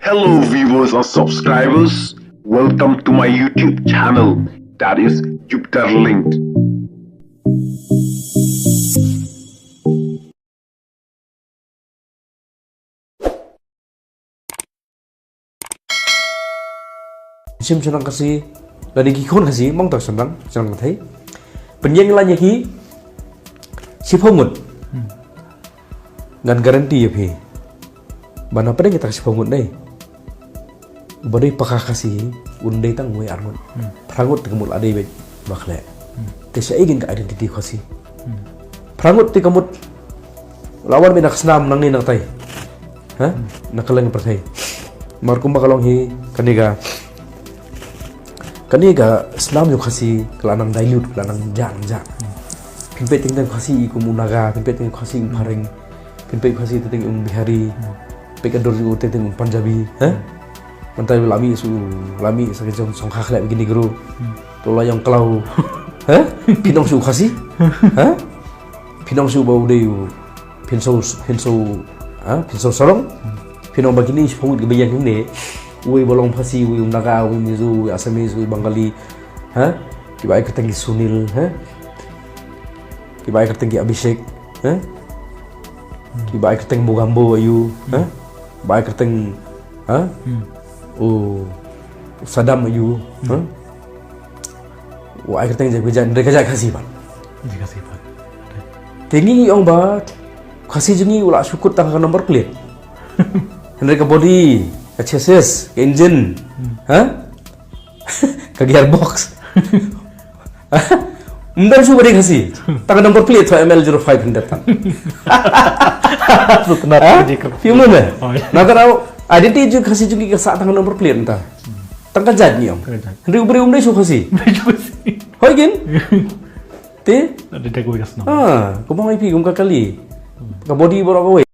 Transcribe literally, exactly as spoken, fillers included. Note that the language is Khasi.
Hello, viewers and subscribers. Welcome to my YouTube channel, that is Jupiter Linked. Shim shnong Khasi, lane ki khun Khasi, mong tang shnong, shnong Khasi. Pynïeng la ïa ki shiphew ngut. Hmm. Ngan guarantee ïa phi ba na pdeng kita shiphew ngut ne, ba dei paka Khasi, un dei tang wei ar ngut. Hmm. Phra ngut te ka mut la dei beit ba khleh. Hmm. Te shaei kin ka identity Khasi. Hmm. Phra ngut te ka mut la wan beit na ka snam nangne nangtai. Ha? Hmm. Na ka lyngkha pyrthei. Mar kumba ka long hi kane ka, kane ka snam jong Khasi ka la nang dilute, ka la nang jah, jah. Hmm. Phin peit teng teng Khasi i kum u Naga, phin peit teng Khasi i u Phareng, phin peit Khasi teng teng i u Bihari, hmm, peit ka dur jong u teng teng u Punjabi, ha? Hmm. Mynta la mih shu, la mih sa ka jong song kha khleh bad ki Negro. Hmm. To la ïong khlaw. Ha? Phin ong shu Khasi? Ha? Phin ong shu ba u dei u Phin Sho, Phin Sho, ha? Phin Sho Sarong? Hmm. Phin ong ba kine shiphew ngut kiba ïeng hangne, uwei ba long Khasi, uwei u Naga, uwei Mizo, uwei Assamese, uwei Bengali. Ha? Kiba ai kyrteng ki Sunil, ha? Kiba ai kyrteng ki Abhishek, ha? Hmm. Kiba ai kyrteng Mogambo aïu, ha? Hmm. Ba ai kyrteng, ha? Hmm. U Saddam aïu, hmm, ha? U ai kyrteng jait, jait, jait Khasi pat. Jait Khasi pat. Te ngi ong ba Khasi jong ngi u la shu kut tang ka number plate. Hynrei ka body, ka chassis, ka engine, hmm, ha? Ka gearbox. Ym don shuh ba dei Khasi. Tang ka number plate thaw M L zero five hynrei tang. Sutna. Ha? Phi ym nud me? Oh, ïa. Na ka daw identity jong Khasi jong ngi ka sah tang ka number plate mynta. Hmm. Tang ka jait ngi ong. Tang ka jait. Hynrei u briew um dei shuh Khasi. Um dei shuh Khasi. Hooid kin? Te? Ada dei kawei ka shnong. Ah, kumba ong ïa phi kum ka kali. Hmm. Ka body baroh kawei.